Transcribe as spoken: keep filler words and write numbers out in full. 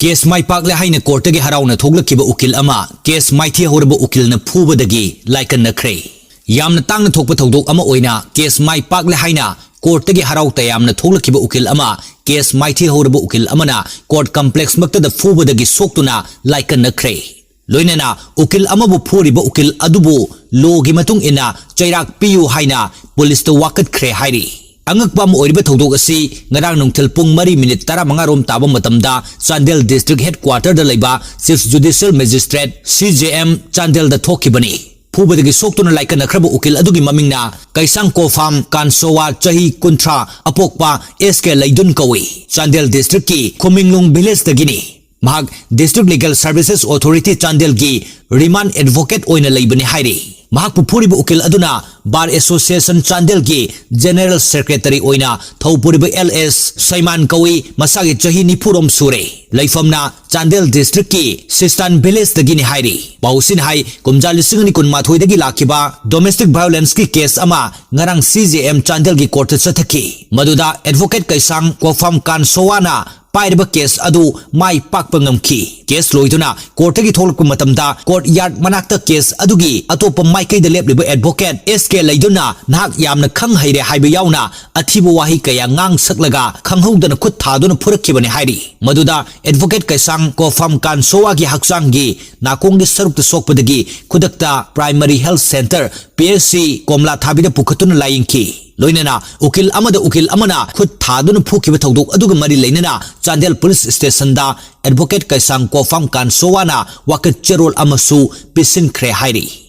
Case ꯃꯥꯏ ꯄꯥꯛꯂꯦ ꯍꯥꯏꯅ ꯀꯣꯔꯠꯇꯒꯤ ꯍꯔꯥꯎꯅ ꯊꯣꯛꯂꯛꯈꯤꯕ ꯎꯀꯤꯜ ꯑꯃ ꯀꯦꯁ ꯃꯥꯏꯊꯤ ꯍꯧꯔꯕ ꯎꯀꯤꯜꯅ ꯐꯨꯕꯗꯒꯤ ꯂꯥꯏꯀꯠꯅꯈ꯭ꯔꯦ꯫ ꯌꯥꯝꯅ ꯇꯥꯡꯅ ꯊꯣꯛꯄ ꯊꯧꯗꯣꯛ ꯑꯃ ꯑꯣꯏꯅ ꯀꯦꯁ ꯃꯥꯏ ꯄꯥꯛꯂꯦ ꯍꯥꯏꯅ ꯀꯣꯔꯠꯇꯒꯤ ꯍꯔꯥꯎ ꯇꯌꯥꯝꯅ ꯊꯣꯛꯂꯛꯈꯤꯕ ꯎꯀꯤꯜ ꯑꯃ ꯀꯦꯁ ꯃꯥꯏꯊꯤ ꯍꯧꯔꯕ ꯎꯀꯤꯜ ꯑꯃꯅ ꯀꯣꯔꯠ ꯀꯝꯄ꯭ꯂꯦꯛꯁ ꯃꯛꯇꯗ ꯐꯨꯕꯗꯒꯤ ꯁꯣꯛꯇꯨꯅ ꯂꯥꯏꯀꯠꯅꯈ꯭ꯔꯦ꯫ ꯂꯣꯏꯅꯅ ꯎꯀꯤꯜ ꯑꯃꯕꯨ ꯐꯨꯔꯤꯕ ꯎꯀꯤꯜ ꯑꯗꯨꯕꯨ ꯂꯣꯒꯤ ꯃꯇꯨꯡ ꯏꯟꯅ ꯆꯩꯔꯥꯛ ꯄꯤꯌꯨ ꯍꯥꯏꯅ ꯄꯨꯂꯤꯁꯇ ꯋꯥꯀꯠꯈ꯭ꯔꯦ ꯍꯥꯏꯔꯤ꯫ ꯑꯉꯛꯄ ꯑꯃ ꯑꯣꯏꯔꯤꯕ ꯊꯧꯗꯣꯛ ꯑꯁꯤ ꯉꯔꯥꯡ ꯅꯨꯡꯊꯤꯜ ꯄꯨꯡ ꯃꯔꯤ ꯃꯤꯅꯤꯠ ꯇꯔꯥꯃꯉꯥ ꯔꯣꯝ ꯇꯥꯕ ꯃꯇꯝꯗ ꯆꯥꯟꯗꯦꯜ ꯗꯤꯁꯇ꯭ꯔꯤꯛ ꯍꯦꯗꯀ꯭ꯋꯥꯇꯔꯗ ꯂꯩꯕ ꯆꯤꯐ ꯖꯨꯗꯤꯁꯤꯌꯦꯜ ꯃꯦꯖꯤꯁꯇ꯭ꯔꯦꯠ, ꯁꯤ ꯖꯦ ꯑꯦꯝ, ꯆꯥꯟꯗꯦꯜꯗ ꯊꯣꯛꯈꯤꯕꯅꯤ꯫ ꯐꯨꯕꯗꯒꯤ ꯁꯣꯛꯇꯨꯅ ꯂꯥꯏꯀꯠꯅꯈ꯭ꯔꯕ ꯎꯀꯤꯜ ꯑꯗꯨꯒꯤ ꯃꯃꯤꯡꯅ ꯀꯩꯁꯥꯡ ꯀꯣꯐꯥꯝ ꯀꯥꯟꯁꯣꯋꯥ, ꯆꯍꯤ ꯀꯨꯟꯊ꯭ꯔꯥ, ꯑꯄꯣꯛꯄ ꯑꯦꯁ ꯀꯦ ꯂꯩꯗꯨꯟ ꯀꯧꯏ꯫ ꯆꯥꯟꯗꯦꯜ ꯗꯤꯁꯇ꯭ꯔꯤꯛꯀꯤ ꯈꯨꯃꯤꯡꯂꯨꯡ ꯚꯤꯂꯦꯖꯇꯒꯤꯅꯤ꯫ ꯃꯍꯥꯛ ꯗꯤꯁꯇ꯭ꯔꯤꯛ ꯂꯤꯒꯦꯜ ꯁꯔꯚꯤꯁꯦꯁ ꯑꯣꯊꯣꯔꯤꯇꯤ ꯆꯥꯟꯗꯦꯜꯒꯤ ꯔꯤꯃꯥꯟ ꯑꯦꯗꯚꯣꯀꯦꯠ ꯑꯣꯏꯅ ꯂꯩꯕꯅꯤ ꯍꯥꯏꯔꯤ꯫ ꯃꯍꯥꯛꯄꯨ ꯐꯨꯔꯤꯕ ꯎꯀꯤꯜ ꯑꯗꯨꯅ ꯕꯥꯔ ꯑꯦꯁꯣꯁꯤꯌꯦꯁꯟ ꯆꯥꯟꯗꯦꯜꯒꯤ ꯖꯦꯅꯦꯔꯦꯜ ꯁꯦꯀ꯭ꯔꯦꯇꯔꯤ ꯑꯣꯏꯅ ꯊꯧ ꯄꯨꯔꯤꯕ ꯑꯦꯜ ꯑꯦꯁ ꯁꯩꯃꯥꯟ ꯀꯧꯏ, ꯃꯁꯥꯒꯤ ꯆꯍꯤ ꯅꯤꯐꯨ ꯔꯣꯝ ꯁꯨꯔꯦ꯫ ꯂꯩꯐꯝꯅ ꯆꯥꯟꯗꯦꯜ ꯗꯤꯁꯇ꯭ꯔꯤꯛꯀꯤ ꯁꯤꯁꯇꯥꯟ ꯚꯤꯂꯦꯖꯇꯒꯤꯅꯤ ꯍꯥꯏꯔꯤ꯫ ꯄꯥꯎꯁꯤꯅ ꯍꯥꯏ, ꯀꯨꯝꯖꯥ ꯂꯤꯁꯤꯡ ꯑꯅꯤ ꯀꯨꯟꯃꯥꯊꯣꯏꯗꯒꯤ ꯂꯥꯛꯈꯤꯕ ꯗꯣꯃꯦꯁꯇꯤꯛ ꯚꯥꯏꯑꯣꯂꯦꯟꯁꯀꯤ ꯀꯦꯁ ꯑꯃ ꯉꯔꯥꯡ ꯁꯤ ꯖꯦ ꯑꯦꯝ ꯆꯥꯟꯗꯦꯜꯒꯤ ꯀꯣꯔꯠꯇ ꯆꯠꯊꯈꯤ꯫ ꯃꯗꯨꯗ ꯑꯦꯗꯚꯣꯀꯦꯠ ꯀꯩꯁꯥꯡ ꯀꯣꯐꯥꯝ ꯀꯥꯟꯁꯣꯋꯥꯅ ꯄꯥꯏꯔꯤꯕ ꯀꯦꯁ ꯑꯗꯨ ꯃꯥꯏ ꯄꯥꯛꯄ ꯉꯝꯈꯤ꯫ ꯀꯦꯁ ꯂꯣꯏꯗꯨꯅ ꯀꯣꯔꯠꯇꯒꯤ ꯊꯣꯛꯂꯛꯄ ꯃꯇꯝꯗ ꯀꯣꯔꯠ ꯌꯥꯔꯗ ꯃꯅꯥꯛꯇ ꯀꯦꯁ ꯑꯗꯨꯒꯤ ꯑꯇꯣꯞꯄ ꯃꯥꯏꯀꯩꯗ ꯂꯦꯞꯂꯤꯕ ꯑꯦꯗꯚꯣꯀꯦꯠ ꯑꯦꯁ ꯀꯦ ꯂꯩꯗꯨꯅ ꯅꯍꯥꯛ ꯌꯥꯝꯅ ꯈꯪ ꯍꯩꯔꯦ ꯍꯥꯏꯕ ꯌꯥꯎꯅ ꯑꯊꯤꯕ ꯋꯥꯍꯩ ꯀꯌꯥ ꯉꯥꯡ ꯁꯛꯂꯒ ꯈꯪꯍꯧꯗꯅ ꯈꯨꯠ ꯊꯥꯗꯨꯅ ꯐꯨꯔꯛꯈꯤꯕꯅꯤ ꯍꯥꯏꯔꯤ꯫ ꯃꯗꯨꯗ ꯑꯦꯗꯚꯣꯀꯦꯠ ꯀꯩꯁꯥꯡ ꯀꯣꯐꯥꯝ ꯀꯥꯟꯁꯣꯋꯥꯒꯤ ꯍꯛꯆꯥꯡꯒꯤ ꯅꯥꯀꯣꯡꯒꯤ ꯁꯔꯨꯛꯇ ꯁꯣꯛꯄꯗꯒꯤ ꯈꯨꯗꯛꯇ primary health centre, P H C, ꯀꯣꯝꯂꯥ ꯊꯥꯕꯤꯗ ꯄꯨꯈꯠꯇꯨꯅ ꯂꯥꯌꯦꯡꯈꯤ꯫ ꯂꯣꯏꯅꯅ ꯎꯀꯤꯜ ꯑꯃꯗ ꯎꯀꯤꯜ ꯑꯃꯅ ꯈꯨꯠ ꯊꯥꯗꯨꯅ ꯐꯨꯈꯤꯕ ꯊꯧꯗꯣꯛ ꯑꯗꯨꯒ ꯃꯔꯤ ꯂꯩꯅꯅ ꯆꯥꯟꯗꯦꯜ ꯄꯨꯂꯤꯁ ꯁ꯭ꯇꯦꯁꯟꯗ ꯑꯦꯗꯚꯣꯀꯦꯠ ꯀꯩꯁꯥꯡ ꯀꯣꯐꯥꯝ ꯀꯥꯟꯁꯣꯋꯥꯅ ꯋꯥꯀꯠ ꯆꯦꯔꯣꯜ ꯑꯃꯁꯨ ꯄꯤꯁꯤꯟꯈ꯭ꯔꯦ ꯍꯥꯏꯔꯤ꯫